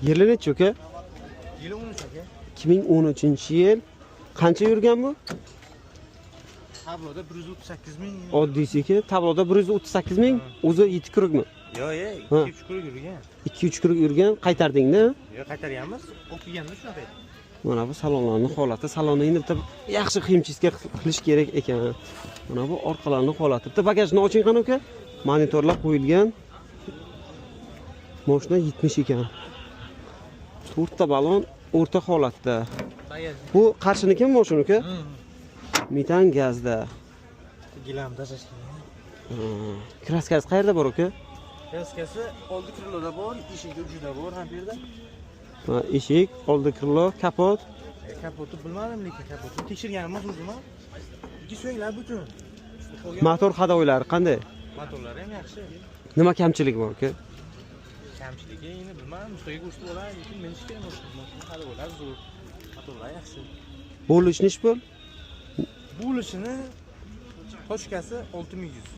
Yili nechi, uka? Yili 13, aka. 2013-yil. Qancha yurgan bu? Tabloda 138 ming. Oddiysiki, tabloda 138 ming, o'zi 7 круг mi? Yo'q, Ha. 2-3 круг yurgan. 2-3 круг yurgan, qaytardingda? Yo'q, qaytarganmiz. Olib kelganda shunaqa edi. Mana bu salonlarning holati. Salonni endi bitta yaxshi химчистка qilish kerak ekan. Mana bu orqalarning holati. Bitta bagajni oching, qani, uka. Monitorlar qo'yilgan. Moshina 70 ekan. To'rtta balon o'rta holatda. Bagaj. Bu Qarshinikimi moshina, uka? Metan, gazda. Gilam tashlashgan. Краска si qayerda bor, uka? Краска si oldi крыло da bor, eshik uchida bor, ham bu yerda. Ha, eshik, oldi крыло, kapot. Kapoti bilmadim, lekin kapotni tekshirganimiz o'zim ham. Ikki suyaklar butun. Motor ходовой lari qanday? Motorlari ham yaxshi. Nima kamchiligi bor, uka? Kamchiligi endi bilmadim, ustaga ko'rsatib oladi, lekin minish kerak mashina. Mashina ходовой lari zo'r. Motorlar yaxshi. Bo'lish nechi pul? Bo'lishini точка si 6100.